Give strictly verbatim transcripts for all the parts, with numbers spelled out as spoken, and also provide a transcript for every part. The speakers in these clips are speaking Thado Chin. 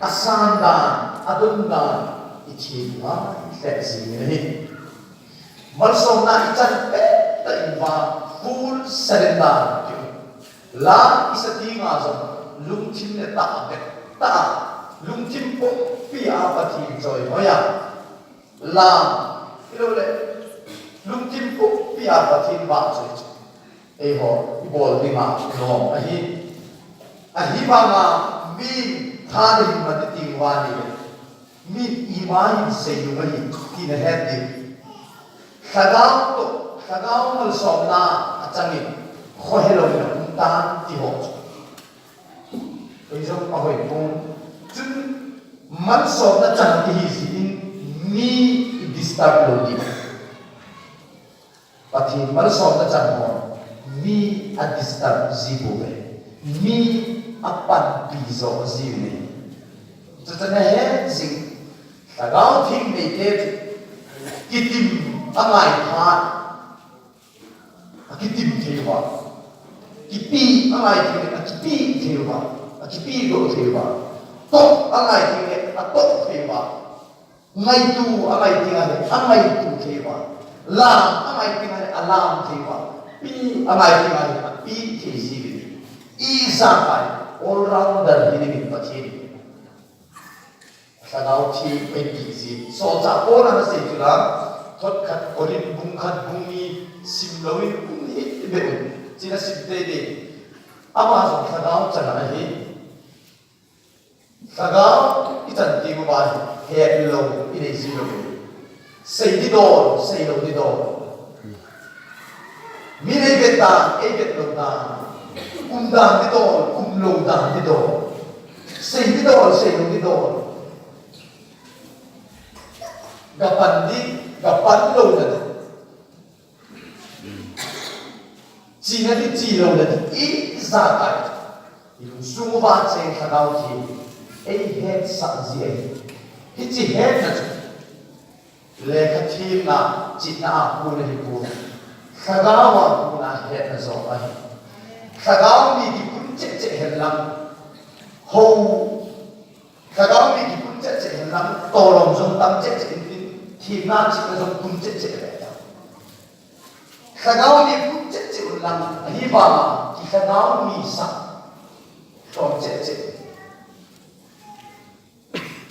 Asan dan, adon dan, i thim ngai lheh jing ahi. Malsomna i chan pet tah in vang, full surrender. La i sa ding a jong, lungthim le tah bep tah, lungthim pumpi a Pathen choi hoi a. La, i lo le, lungthim pumpi a Pathen vahchoi chu eiho i bol ding a lom ahi. Ahivanga mi tha ding man ti uva ni le, mi ima hin sei u ahi, ti na het ding. Lhagao toh, lhagao malsomna a chang in, khohe lou in a um tan ti ho chu. Kei jong ahoi pon. Chun malsomna chang ti hi jeh in mi i disturb lou ding. Pathen malsomna chang ho mi a disturb ji bou ve. Mi a panpi jo ji ve. Chuti na het jing. Lhagao Theng neite chu kitim a ngai phat. A kitim thei uva. Kipe a ngai thei le, a kipe thei uva. A kipe doh thei uva. Toh a ngai thei le, a toh thei uva. Ngaitu a ngai thei le, a ngaitu thei uva. Lam a ngai thei le, a lam thei uva. Pe a ngai thei le, a pe thei ji uve. Ijakai all rounder hi ding in Pathen. Lhagao Theng eipeh ji. Solchah Paul in asei chu la, thot khat Corinth bung khat bung ni sim lou in um hih beh un. Chun asim teitei. Ama jong lhagao chang ahi. Lhagao i chan teng uva hi het lou i nei ji lou. Sei ding dol, sei lou ding dol. Min ei vet dan, ei vet lou dan. Um dan ding dol, um lou dan ding dol. Sei ding dol, sei lou ding dol. Ga pan ding, ga pan lou na ding. Chi na ding, chi lou na ding. Ijakai. I lungsung uva cheng Lhagao Theng. Ei hetsah ji ahi. Hiche hetna chu. Lekha themna, chihna a kon ahi pon. Lhagao a kon a hetna joh ahi. Lhagao mi kikun cheh cheh hen lang. Ho. Lhagao mi kikun cheh cheh hen lang. Tolom jong tam cheh cheh in tin. Themna chihna jong kun cheh cheh hen lang. Lhagao mi kun cheh cheh un lang. Ahivanga, kilhagao mi sah. Lhom cheh cheh.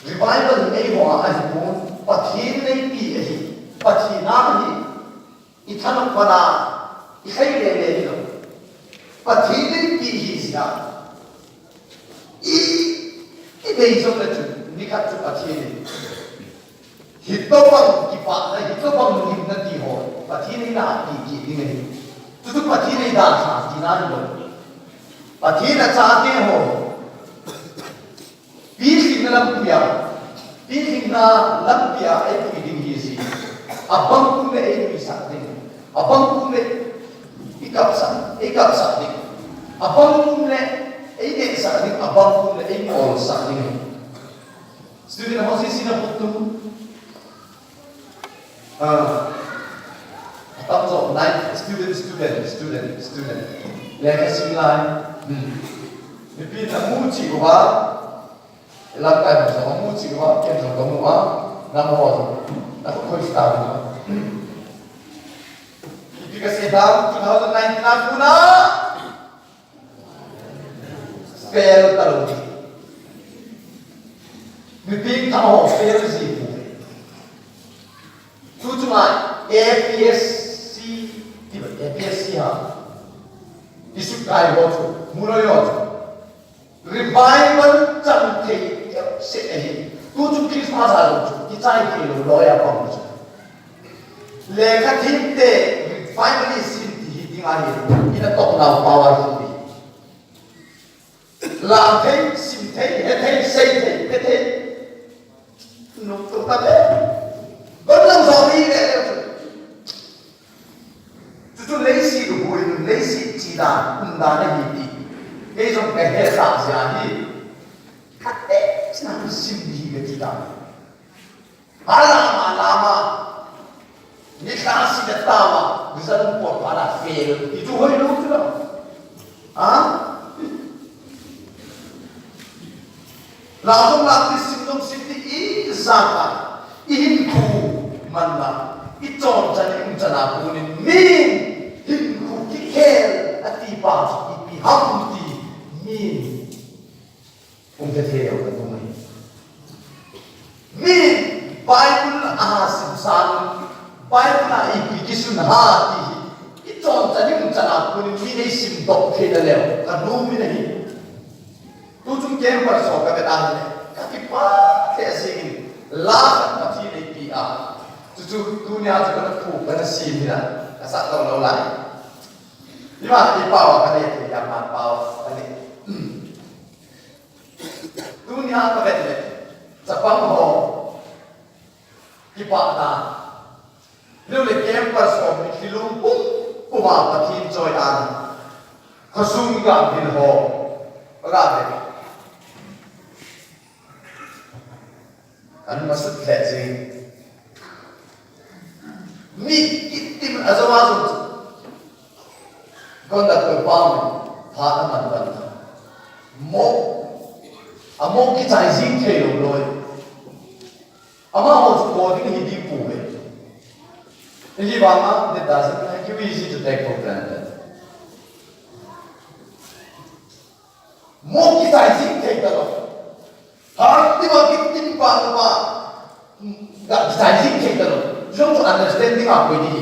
Revival hi eiho a ahi pon, Pathen in eipeh ahi, Pathen a ahi, i thanop pana, i lhai lele hilou. Pathen in eipeh ahi jeh a. I, i bei jong le chu, nikhat chu Pathen in. Hitobang kipana, hitobang limna ti ho, Pathen in eipeh kit ding ahi. Chuchu Pathen in eidalha tina hilou. Pathen a chate ho. Pilhingna lampi a, pilhingna lampi a eipui ding ahi jeh. Abang kum le einuisah ding. Abang kum le eikapsah, eikapsah ding. Abang kum le einehsah ding, abang kum le eingolsah ding. Student ho jouse na khut tum. Ah. Atamjo nine, student, student, student, student. Lekha sim lai. Hmm. Mipi na mu cheh uva. Lamkai ho jong mu cheh uva, ken jong kamu a. Nangho jong. Na khut khoi sta uva. Ipi kasei ham, two thousand nineteen a kon a. Fail talou ding. Mi pengthah ho fail ji poi. Tu chunga A P S C, ti ba, A P S C ha. Isukai ho chu, muloi ho chu. Revival chang thei se ahi. Tu chu Christmas a jong chu, kichai thei lou loi a pang chu. Lekha themte revivalist ti hi ding ahi, ina toh nau power hi. Lam thei, sim thei, he thei, sei thei, pe thei. Nung tu ta le. Gon lang zo ni le. Chuchu leiset u hoi, leiset chida, um dan ahi ti. Kei jong kahet a jia hi. Kate, china sim hi kati dan. Alama, lama. Ni klasi de tama, result por para fail. Itu hoi lu tu la. Ha? Lau jong lau ti, sim jong sim ti, ijat a ihinkho man a, ichon chan i um chan a konin min hinkho kikhel ati pa chu ipi ham ti min um thei thei lou ka um ahi. Min Bible a sim san, Bible a ipi kisun ham ti hi ichon chan i um chan a konin min eisim doh thei talou ka um in ahi. Tuchung camper so ka vet a le, ka kipah lheh jeng in, la khat Pathen in eipeh a. Chuchu tunia chu kana phu, kana sim hi la, ka sah lou lou lai. Ima ka pau a ka le, tu ya ma pau a ka le. Tunia ka vet le, chapang ho kipah ta. Lou le camper so mi thilung pum pum a Pathen choi an. Khosung ka bil ho. Ka ga ve. Kan masut lheh jeng. Mi kitim a jo a jo. Conductor pa mi pha na man ban. Mo. A mo kichai jing thei lou loi. Amaho chu boarding hi ding pouve. Hijeh vang a, it doesn't, like, you easy to take for granted. Mo kichai jing thei talou. Har ti ma kitim pa pa. Ga kichai jing thei talou. Jong chu understanding a koi di.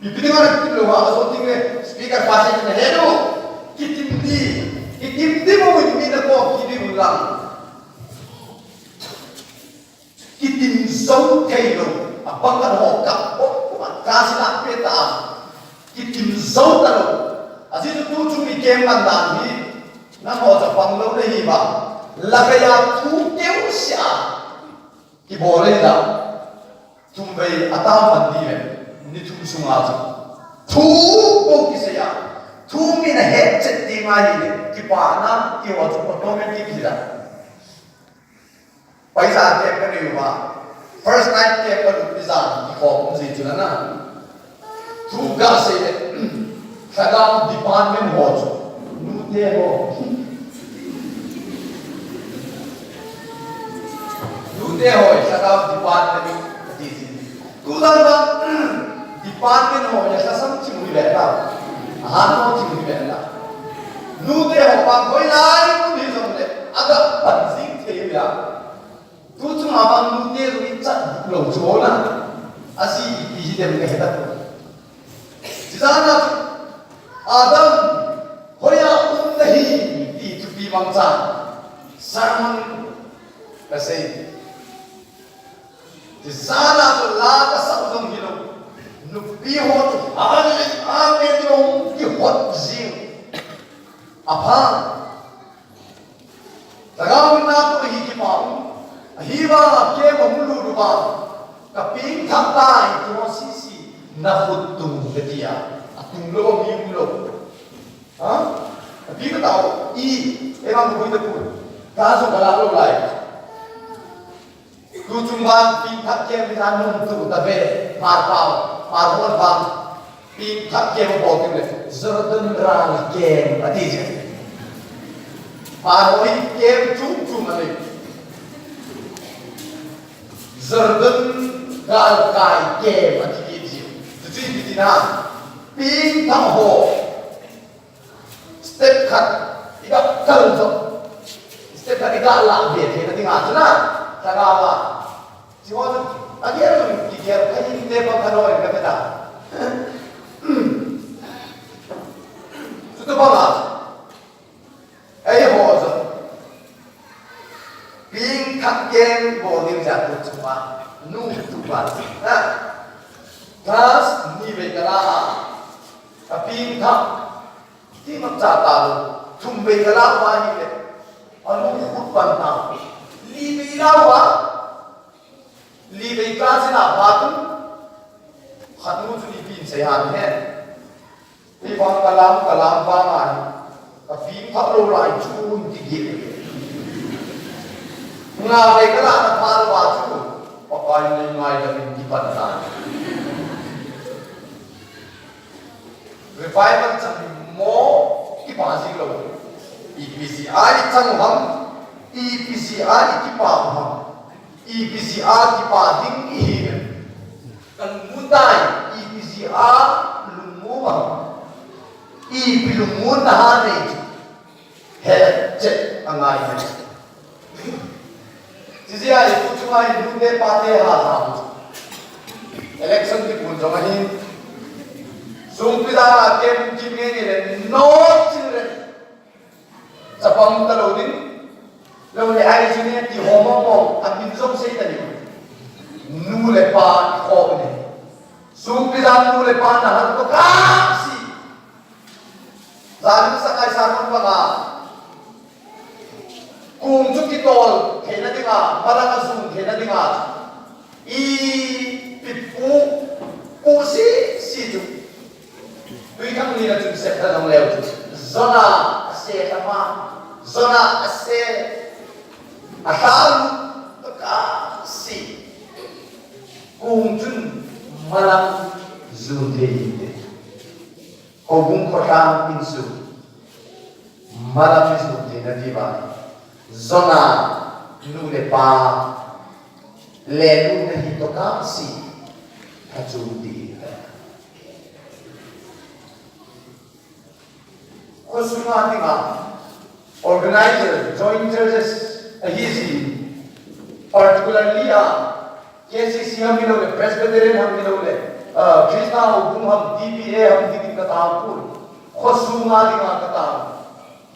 Ipi dinga na kitim lou ham, ajo ting le, speaker pa se na he do. Kitim di, kitim di mo mi na ko ki di ulang. Kitim jou thei lou, abang kan ho ka, o, ka si la pe ta. Kitim jou talou. Ajeh chu tuchung i kem man dan hi, nangho chapang lou na hi ba. La ka ya thu keu sia. Kibol le da. Thum vei a tam pan di ve. Ni thum sunga chu. Thu ko kisei a. Thu mi na het chet ti ngai le. Kipana, kiho chu automatic hi da. Paisa te ka ni ma. First night te ka lu ti jan, kiho kum ji chu na na. Thu ga sei le, Lhagao department ho chu, nute ho. Nute ho, Lhagao department, ati ji. Tu dan ba, department ho, ya lhasam thim hi ve ta. Ahan ho thim hi ve ta. Nute ho, pa koi lai, tu hi jong le, aga pan jing thei ve a. Tuchung a vang nute jong i chat lou chu na. Aji ipi hi dem ka he tapoi. Chijeh a chu Adam hoiya um na hi ti thupi mangcha. Sermon ka sei. Chijeh a chu la ka sah jong hilou. Nupi ho chu amen, amen jong kihot jing. Apha. Lhagao na to hi kipah. Ahi vang a kem ahung lut uva. Ka pengthah tai ti ho sisi. Na khut tung ka ti a. Atung lou, mi um lou. Ha? Ka pengthah tai. I, e vang ka pui ta pu. Ka jong ka la lou lai. Tuchung vang pengthah kem hi la nung tu ta ve, Hmar pau, Hmar hon vang. Pengthah kem a bol ding le, Jordan ral kem ati je. Hmar hon kem chung chung a le. Jordan gal kai kem ati je. Tu chu ipi ti na, pengthah ho. Step khat, i ga kal jo. Step khat i ga la ve thei na ding a chu na. Lhagao a. Chi ho chu, a gel jong kigel, ka hin te pa ka loi ka ta. Chuti bang a. Eiho jong. Pengthah kem bol ding jat tu chu pa. Nu tu pa. Na. Class ni ve ka la a. Ka pengthah. Ti mangcha talou, thum vei ka la uva ahile, alung khut pan ta. Li vei la uva, li vei ka jin a pa tu, khat nu chu ipi in sei ham he. Ti vang ka lam, ka lam vang a hi, ka pengthah lou lai chu un ti gel. Nga vei ka la na pa uva chu, Pakai nei ngaidam in ti pan ta. Revival chang mo kipah jing lou. E P C I chang ham. Ipi jeh a i kipah u ham? Ipi jeh a kipah ding i hi em? Ka lungmon tai, ipi jeh a lungmon u ham? Ipi lungmonna ham nei chu hetchet angai em. Chijeh a i tu chunga i nute pate ha ha u. Election kipun jong ahin. Sungpi jang a kem kim nge nge le no children. Chapang talou ding. Lou le ai chu ne ti ho mo mo, a min jong sei ta ni. Nu le pa i kho ne. Sungpi jang nu le pa na hal to ka si. Janu sakai sa nun pa nga. Kung chu kitol theina dinga, malang a jun theina dinga. Ipi pu, pu si, si chu. Tui khang ni na chun sep ta jong leu chu. Jona ase lama, jona ase. A hal ka si. Kung chun malang jun thei inte. Houbung khotlang insung. Malam insung theina diuva. Jona nu le pa. Le nu na hi to ka si. Ka chu di. Khosunga dinga. Organizer, joint churches. Ahi si. Particularly a. K C C ham hilou le, Presbyterian ham hilou le, ah, Christa houbung ham, D B A ham, ti ka tao pu. Khosunga dinga ka tao.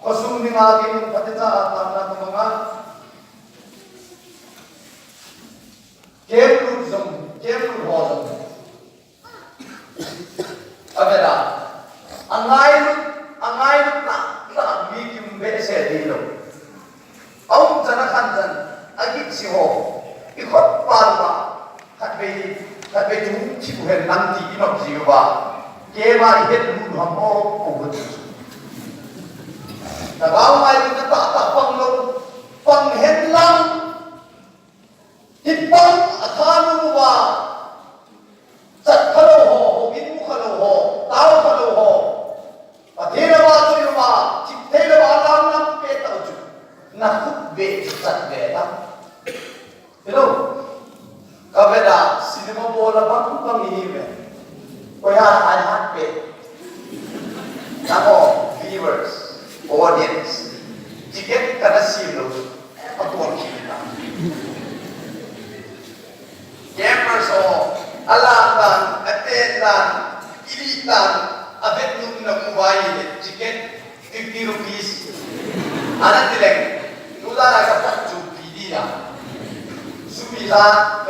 Khosung dinga kei nung phatecha a taona ka manga. Kem lut jong, kem lut ho jong. A vela, a ngailut, a ngailut na, na mi kim behseh ding lou. A um chan a khan chan, a git si ho, i khut pa uva, khatvei, khatvei chu hung thi u hen lang ti i nop ji uva. Keima i het lut ham o, o lut. Na gao ngailut na ta ta pang lou, pang hen lang. Hipang a thanom uva, chat khalou ho, houin mu khalou ho, tao khalou ho. Pathen a vahchoi uva, chithei louva, lam lam pe tau chu. Na khut ve chu chat ve ta. Hello. Ka vela, cinema bol a bang bang hi ve. Koi ha, hai ha pe. Namo, viewers, audience. Ticket kana sim lou. Aton kit ta. Campers ho, alam dan, aten dan, ili dan, avet nom na mu vai le, ticket fifty rupees. Ana ti leng, tu dan a ka pat chu pi di ya. Sumi sa,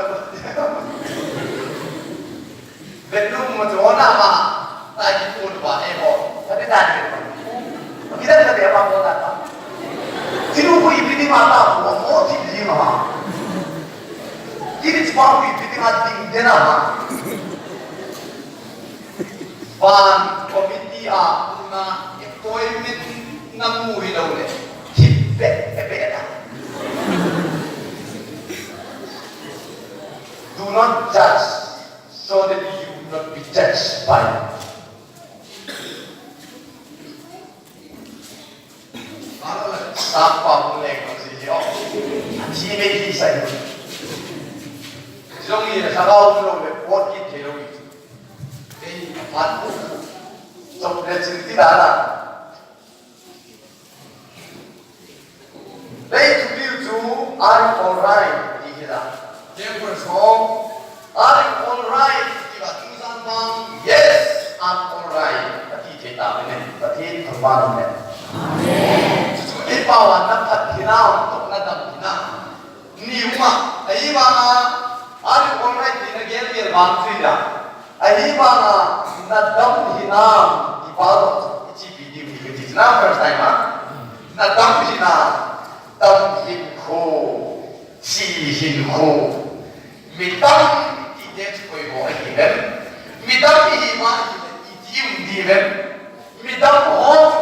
Vet nom mo chu na ma, ta ki pu ba e ho. Ta de ta de. Ki da ta de ma mo ta ta. Ki nu ku ipi ni ma ta mo mo ki ni ma. Ki ni pa ku ipi ni ma ding de na ma. Van committee a na appointment na mu hi lo le. Ki pe pe pe na. Do not judge. So that you will not be judged by. Sapa mu leng ko si yo. Athi me hi sa yo. Jong ye sa ga um lo le pot ki the lo. Ei, pat. So le chin ti da la. Lei thupiu chu, "I'm all right," ti hi la. Therefore, so, "I'm all right," ti ba tu jang bang, "Yes, I'm all right," ati thei ta ne, Pathen thangvah in ne. Amen. Chu chu i pau a na phat hi na, to na dam hi na. Ni uma, ahivanga, "I'm all right," ti na gel gel vang chu ya. Ahivanga, na dam hinam, i pa lo, i chi pi di mi ti na first time a. Na dam hinam, dam hin kho, chi hin kho. Mi dam ti te chu koi ho ahi lem. Mi dam i hi ma hi le, i ti um di lem. Mi dam ho chu.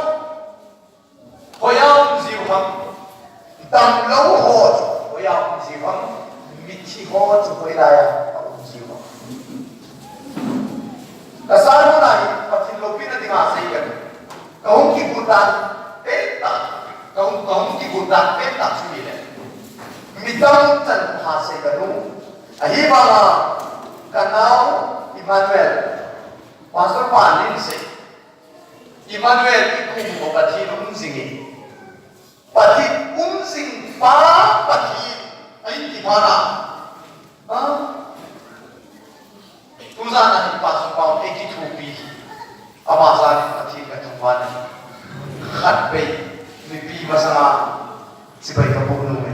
Hoiya um jiu ham, damlou ho chu, hoiya um jiu ham, mithi ho chu, hoilaiya um jiu ham. Ka sermon a hi, Pathen loupina dinga sei ka. Ka hung kigot dan, penta, ka hung, ka hung kigot dan, penta chu hile. Idam chan ha sei ka nu. Ahivanga ka nau Emmanuel. Pastor pa nin sei. Emmanuel ikum ko Pathen um jing e. Pathen um jing pa Pathen. Ahin ti pa na. Ha? Tujan a hi Pastor Pau eikithopi. Ama jal in Pathen kathangvah in. Khatvei mipi masanga chibai kaboh nom e.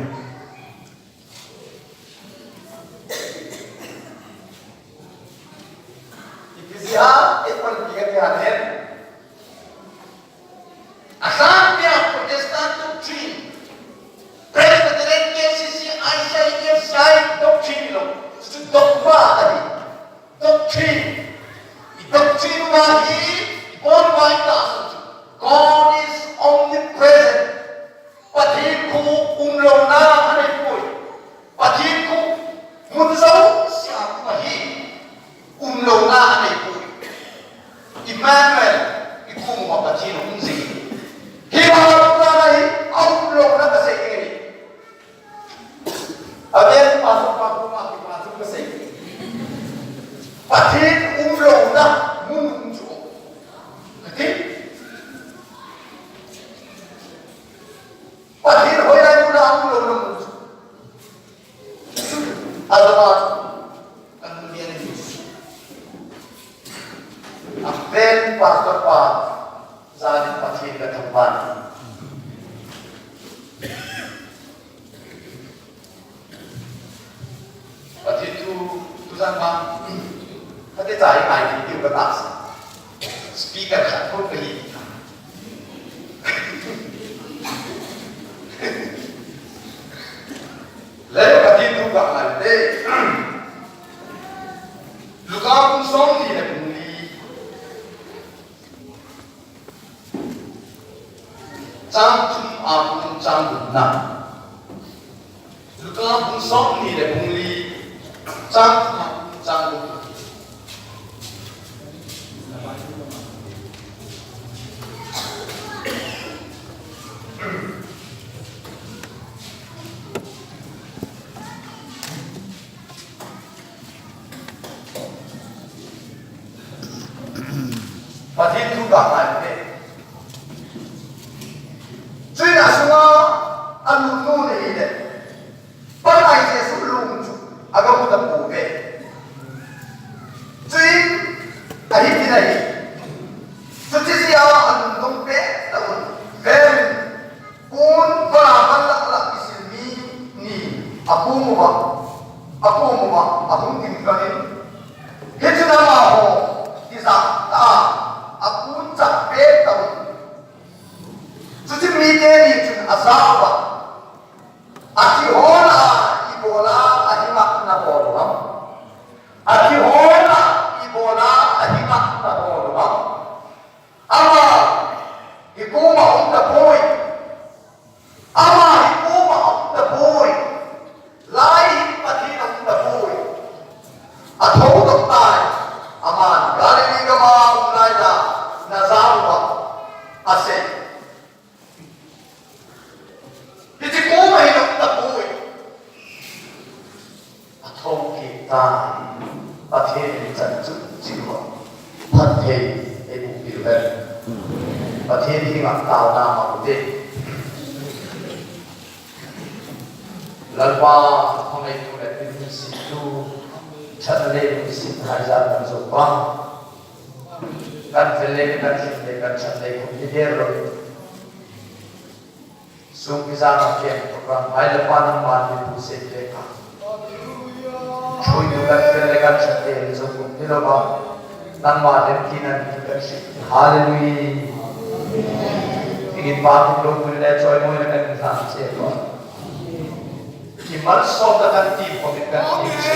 Ipi jeh a eipanpi kati ham. Asang pia Protestant doctrine. Presbyterian, K C C, I C I, F C I doctrine lo. Chuchu dogma ahi. Doctrine. I doctrine ma hi, i kon ma i ta su chu. God is omnipresent. Pathen khu umlouna anei poi. Pathen khu mun jousea a um ahi. Umlouna anei poi. Emmanuel, ikum uva Pathen um jing e. Hiva umlouna hi, aumlouna kasei e. Avel Pastor pa kuma kipa thu kasei. Pathen umlouna mun um chu. Kati? Pathen hoilai muna umlouna mun chu. Adama chu. Kan mun dia ni. Avel Pastor pa jal in Pathen kathangvah in. Pathen thu, tujan ma, kati chai mai ti tiu katahsa. Speaker khat khut kahi. Le Pathen thu kangai te. Luka bung somni le bung li. Chang thum a kon chang gupna. Luka bung somni le bung li, chang thum a kon chang gupna. Pathen thu kangai te. Chuin asunga anunnu nei le. Pakai Jesu lung chu agamu tapouve. Chuin ahi tin ahi. Chuti jeh a anun dong pet tauvin. Veuvin. Pon vala val lah lah kisil mi ni akom uva, akom uva ahung ding khan in. Hichun amaho tijat tah a apon chah pet tauvin. Chuti mite ni chun ajah uva, athi ho lah a ibola ahi ngah nabol u ham? Athi ho lah a ibola ahi ngah nabol u ham? Ama hi koma um tapoi. Ama hi koma um tapoi. Lai hin Pathen a um tapoi. Athoudoh tai. Aman Galilee gam a um lai a najah uva asei. Hiche koma hin um tapoi. Athou kit tai. Pathen in chan chu chiuva phatthei eiboh peh uhen. Pathen henga taona mang ute. Lalpa, khangaitu le lungsettu, chatna le lungset haija kan jou pa. Kan vel le kan lhep le kan chat le kum hi der lo. Sum kija ma kem program hai le pa nangma ni pu se te ka. Chui tu kan vel le kan chat te le jo kun ni lo ba. Nangma dem ki nan ki kan shi. Hallelujah. Tingin pa tu lo kun le choi mo le kan san se ko. Ki mal so ta kan ti ko kan ti se.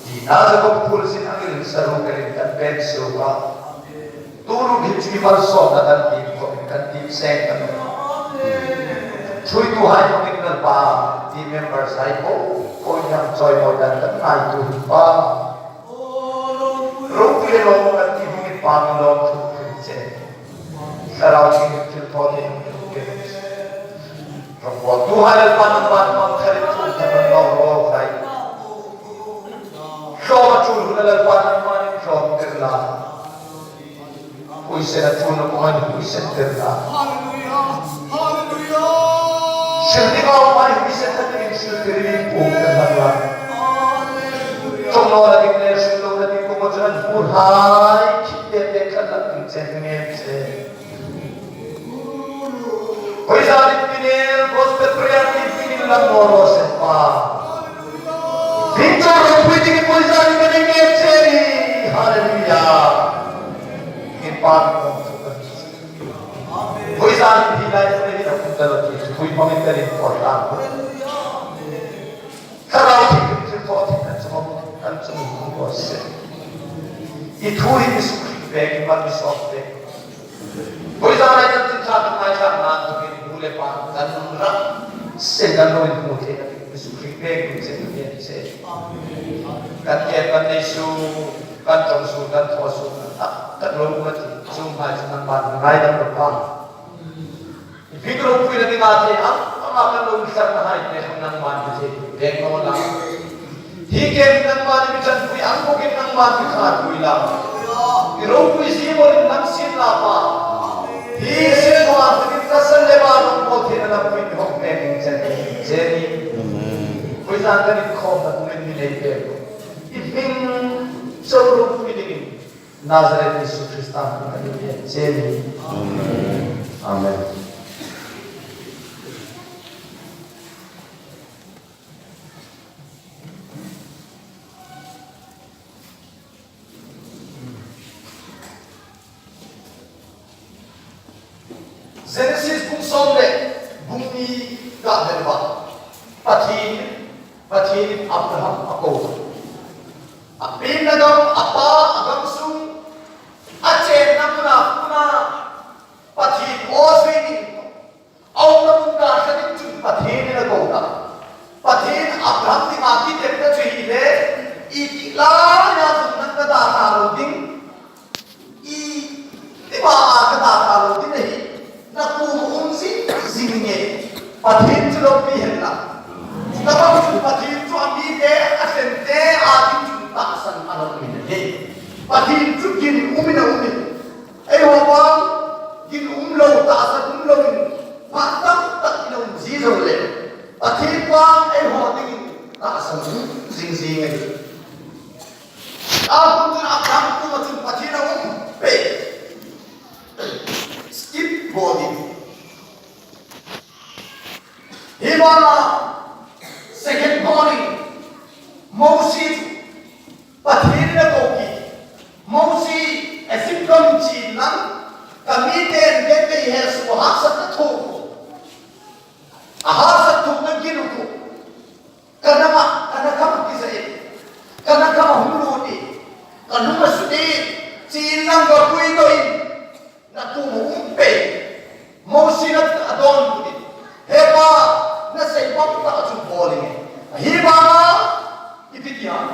Ti na ja ko pul sin angil saru kan kan pen se ka. Turu hi chu malsomna kan ti, kan ti seng kan. Chuitu hai ko min kan pa, ti members hai ko, ko yang choi mo dan kan ngai tu pa. Ru pi lo kan ti min pa min lo tu che. Sarau ki min til to ni. Ro Tua Lalpa nangman mangthah in thu nangman ngaito lou hai. Lhom a chul hun a Lalpa nangman in lhom tir lang. Huisen a chul na kuman huisen tir lang. Hallelujah. Hallelujah. Sil ding a kuman huisen tir in sil tir in pu tir lang. Hallelujah. Chong lo na ding le sil lo na ding ko mo chan pu hai khit te te khat lang ding chen nge che. Hoijan in Pinel Gospel Prayer Team in lam mo lo se pa. Pinchar ro pui ding hoijan in ka ding e cheri. Hallelujah. In pa mo. Hoijan in hi lai se ni da kun da lo ki. Pui mo ni ka ding ko la. Thlarau Thiangtho thil thot thil kan chom, kan chom ko se. I thu hi Jesu Christ bek, i man Jesu bek. Hoijan a i kan tin tha tu mai tha na tu kin bu le pa kan ra se kan lo in mu the na Jesu Christ bek se tu kin se. Kan ke kan nei su, kan tong su, kan tho su, kan lo ma ti, su mai su nan ban ngai dan lo pa. Ipi ka ropui na ding a te, ang, ang a kan lo sak na hai te, nangman hi te, te ko la. Hi ke nangman mi chan pui, ang ko ke nangman mi khat pui la. I ropui si mo rin nang sin la pa. Hi se ko a, ki ka san le ba lo ko te na pui ho pe ni chen, chen ni. Amen. Pui sa ka ni ko na pui ni le pe. Ipi so ropui ni. Nazareth Jesu Christa hming in ka ding e, cheri. Amen. Amen. Genesis bung som le bung ni ka vel ba. Pathen, Pathen in Abraham a ko. A penna gam, a pa, a gamsung, a chenna mun a, mun a, Pathen aw sui ding, a umna mun dalha ding chun Pathen in a ko ta. Pathen Abraham dinga kitepna chu hile, i ti la ya zung nang ka dalha lou ding. I, i ba a ka dalha lou ding ahi. Na kum um jing jing nge. Pathen chu loupi hen lang. Tabang chu Pathen chu a mite, a lhente, a ding chu tahsan a loupi hen. Pathen chu gin um in a um in. Eiho vang gin um lou, tahsan um lou in. Phat tamtah in a um ji jongle. Pathen vang eiho dingin tahsan um jing jing ahi. Akum chun Abraham kum a chun Pathen a um pei. Skip bol ding. Hi bana second coming. Mosi chu Pathen in a ko kit. Mosi Egypt gam chin lang, ka miten kei kei he su hahsatna thoh. A hahsat thohna gin u ko. Ka nama, ka nakhama kisa e. Ka nakhama hung lut e. Ka lung a sut e. Chin lang ka puidoh in. Na kum a um pei. Mosi in a donbut in. He Pa, na sei bang tah chu bol inge. Ahi banga, ipi ti ham.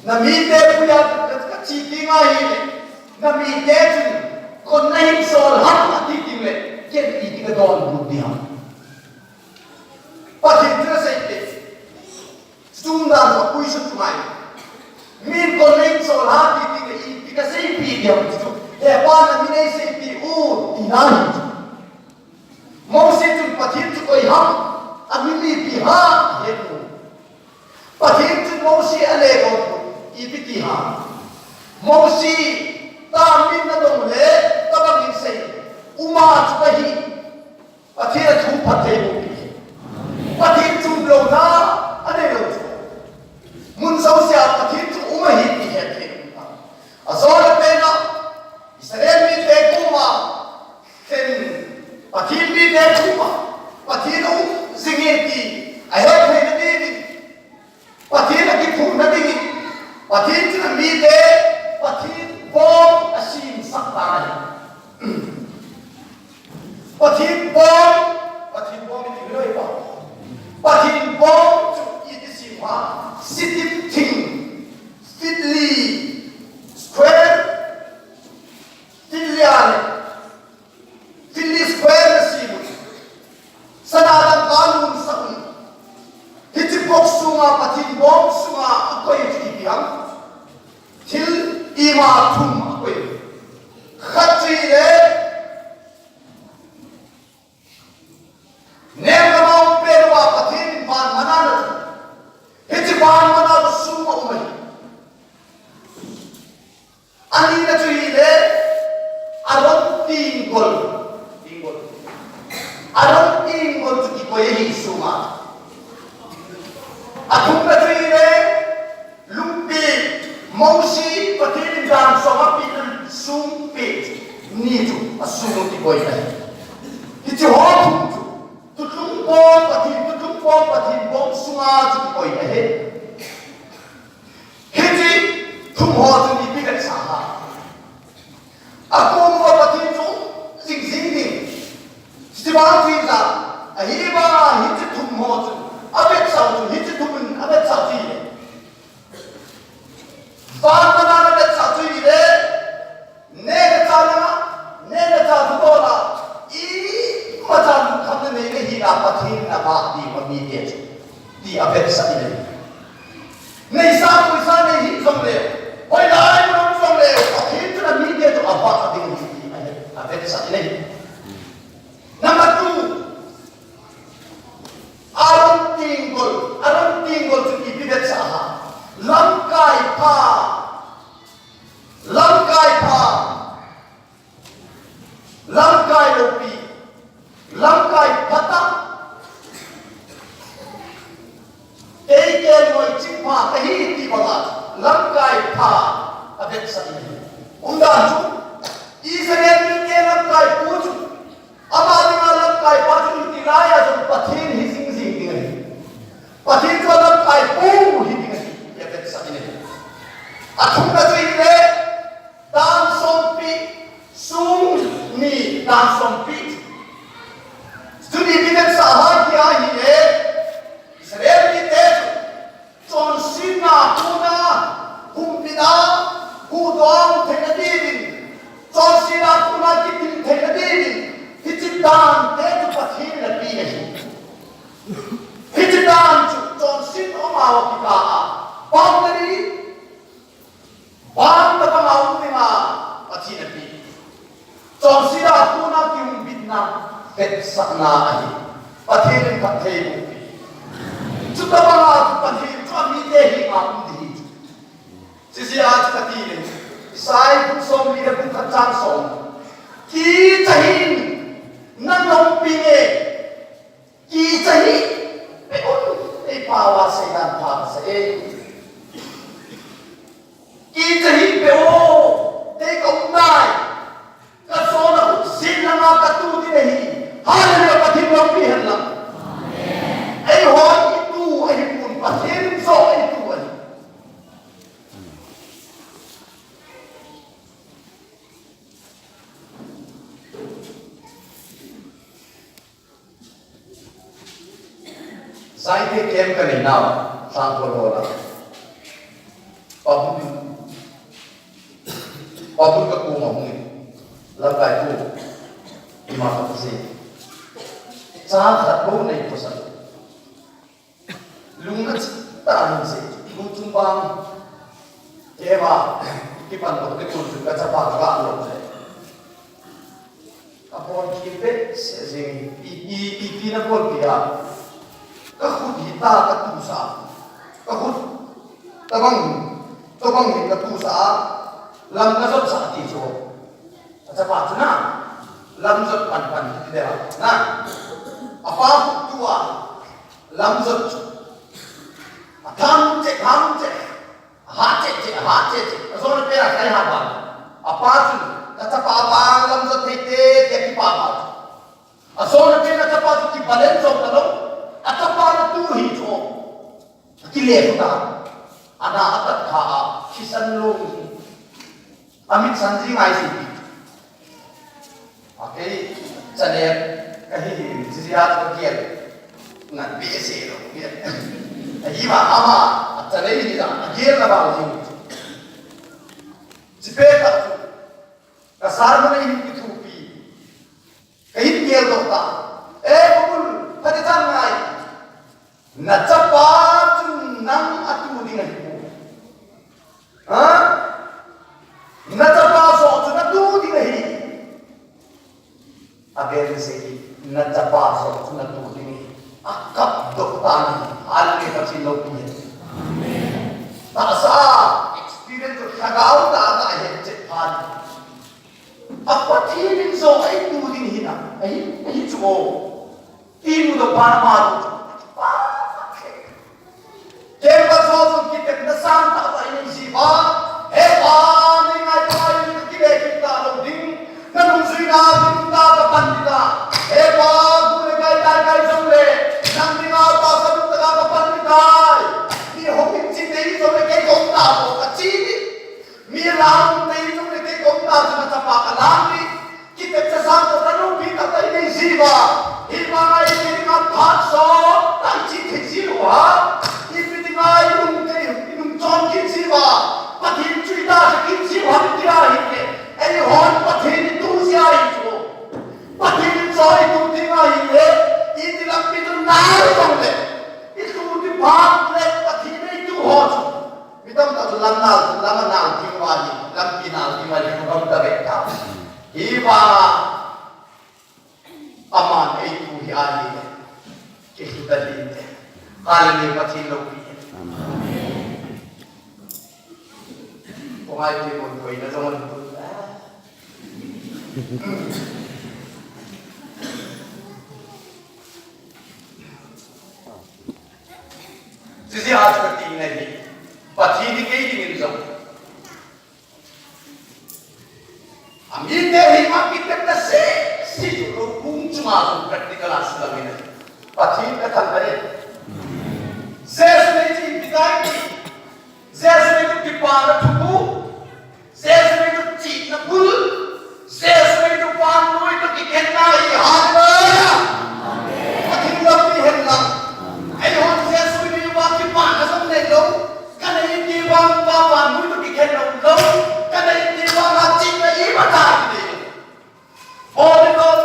Na mite puiya ka, ka chi ti ngai le. Na mite chun, kon na hin sol ham ati ti le. Ken iti ka donbut ding ham. Pathen chu na sei te. Sum dan chu apui sut chu mai. Min kon na hin sol ham ti ti le iti ka seipi ding ham chu. He Pa na min nei seipi u ti na hi chu. Mosi chun Pathen chu koi ham, a min ipi ham, he mu. Pathen chun Mosi a le ko, ipi ti ham. Mosi, ta min na dong le, ta bang in sei, uma chu ka hi. Pathen a thu phatthei boh pi. Pathen chunglou na, a nei lou chu. Mun jousea Pathen chu um ahi ti het thei um ta. A jona pen a, Israel mite koma, ken Pathen mite koma, Pathen a um jing e ti, a het theina dingin, Pathen a kiphuhna dingin, Pathen chun a mite, Pathen bom a semsah tan ahi. Bom sunga akoi chu ipi ham? Thil ima thum akoi. Khat chu ahile, neng le mao pe lou a Pathen in van manna chu. Hiche van manna chu sum a um ahi. Anina chu ahile, Aaron tenggol. Tenggol. Aaron tenggol chu kikoi ahi sum a. Athumna chu ahile, lungpeh, Mosi, Pathen in dan som apeh sum peh ni chu asum a kikoi ahi. Hiche ho thum chu, tutlung bom Pathen, tutlung bom Pathen bom sunga chu kikoi ahi. Hiche thum ho chu ipi vetsah ham? Akom uva Pathen chu jing jing ding. Hiche vang chu ijat ahi vang a hiche thum ho chu avetsah chu, hiche thum in avetsah chu ahile, van manna avetsah chu ahile, neh le chah langa, neh le chah thudol a, imacha lungkhamna nei le hih a Pathen in avah diu amite chu, ti avetsah in ahi. Neisa poisa nei hih jongleu, hoilai mun um jongleu, Pathen chun amite chu avah ding ahi ti ahi, avetsah in ahi. Number two, Aaron tenggol, Aaron tenggol chu ipi vetsah ham? Lamkai pha, lamkai pha, lamkai loupi, lamkai phatah, kei kelngoi chingpha kahi ti banga lamkai pha avetsah in ahi. Umdan chu, Israel mite lamkai pu chu, ama dinga lamkai pa chu hiti lai a jong Pathen hi jing jing ding ahi. Pathen chu alamkai pu hi ding ahi, ti avetsah in ahi. Athumna chu ahile, dan sompi, sum ni dan sompi. Tuni ipi vetsah ham ti ahile, Israel mite chu chonsetna kona humbitna, huhdoh a um theina diuvin, chonsetna kona kitim theina diuvin, hiche dante chu Pathen in ape ahi. Hiche dan chu chonset um a kikah a, boundary, ban tabang a um dinga Pathen in ape. Chonsetna kona kihumbitna, vetsahna ahi. Pathen in phattheiboh pi. Chutabang a chu Pathen chu amite henga um ding ahi. Chuche jeh a chu kati le, Isaiah bung somli le bung khat chang som. Kicha hih in, nang na umpi nge. Kicha hih, pe un, ei pao a seidan pha kasa e. Kicha hih pe o, kei ka um nai. Ka jona khut jin langa ka tu ding ahi. Hallelujah, Pathen loupi hen lang. Eiho i tu ahi pon, Pathen in jong ei tu ahi. Zaite camp ka nei nau, Sangkhol hall a. Pabul, pabul ka koma hung in. Lamkai pu, ima ka sei. Cha khat bou nei pasal. Lung na chita lung sei. Lung chung bang. Kei ma, kipan lou, kei tul chu ka chapa ka ga lou sei. Ka bol kit behseh jeng, i, i, ipi na bolpi a. Ka khut hi ta ka tusa. Ka khut, tabang, tabang hi ka tusa. Lam ka jot sa ti chu. Ka chapa chu na. Lam jot pan pan ti de na. Apa khut tua. Lam jot chu. Atham che, tham che. Ahat cheh cheh, ahat cheh cheh. Ajona pen a kai hat ba. Apa chun, ka chapa vang lam jot thei te, ti akipa ba. Ajona pen a chapa chu kibalen jong talou. Achapa na tu hi chu. Akile ta. Ana atat kha a, kisan lou. Amit san ji ngai si. Akei, chane, kahi hi, jijia chu kagel. Ngan behseh lou, gel. Ahi ma, ama, achane hi la, agel na bang hi. Chipe ta chu, ka sermon in kithupi. Kahin gel doh ta. E, Pabul, phatechan ngai. Na chapa chun nang a Chuna tu ding hi. Akap doh tan hi. Hallelujah, Pathen loupi hen. Tahsa experience chu lhagao tah a ahet chet pha ni. A Pathen in jong eitu ding hi na. Ahi, ahi chu o. Ti mu doh pa na ma tu. Pa, pa, Kei pa chu jong kitepna sangtah tah in nei ji uva. He Pa, nei ngaito in ka kile kit talou ding. Na nungjuina ding ta ka pan ding ta. He Pa, bu le kai tai kai jong le. Nang dinga tahsa nung tah a ka pan ding tai. Mi hung in chi tei jong le kei ka um ta bou ka chi ding. Mi lang tei jong le kei ka um ta chu na chapa ka lang ding. Kitepna sangtah tah loupi tah tah in nei ji uva. Hivanga i kei dinga phat sot tah i chi thei ji uva. Ipi dinga i nung tei, i nung chon kit ji uva. Pathen chu i tahsa kit ji uva ti ahile. Eihon Pathen i tu ji ahi chu. Pathen in jong i tu ding ahile. Iti lampi chu nal jong le. I tu ding phat le Pathen in i tu ho chu. Mi tamtah chu lam nal, lam a nal ding uva hi, lampi nal ding uva hi, gam ta ve ta. Hivanga, aman eitu hi ahile, kilhuda ding te. Hallelujah, Pathen loupi. Ko ngai ti mo ko ina jong mo. Sisi a chu ka ti ngai hi. Pathen hi kei dingin jong. Amite hi ma kitepna sese chu lou kung chunga jong practical a silam in ahi. Pathen ka thangvah e. Jesu nei chu ipi tai ti. Jesu nei chu kipana thuguh. Jesu nei chu chihna bul. Jesu nei chu vannoi toh kikhenna ahi. Hallelujah. Pathen lampi hen lang. Eihon Jesu nei uva kipana jong nei lou. Ka nei ti vang uva vannoi toh kikhenna um lou. Ka nei ti vang a chihna imacha kinei lou. Bol ding lou,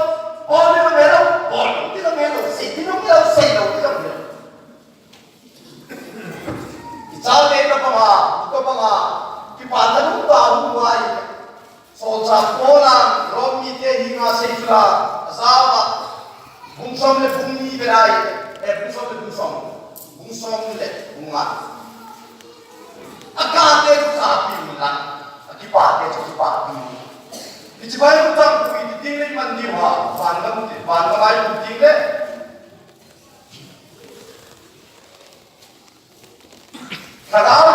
bol ding lou, bol ding lou, sei ding lou, sei lou, sei lou. Kichate tobanga, tobanga, kipah thanom tah a hung uva ahi. Solchah Paul in Rom mite henga asei chu la, ajah uva, bung som le bung ni bep ahi, eh, bung som le bung som, bung som le bung nga. Akate chu kapi un lang, akipate chu kipapi un lang. Hiche Bible chang khu iti ding le iman diu ham, vangam ti, vangam a imu ding le. Lhagao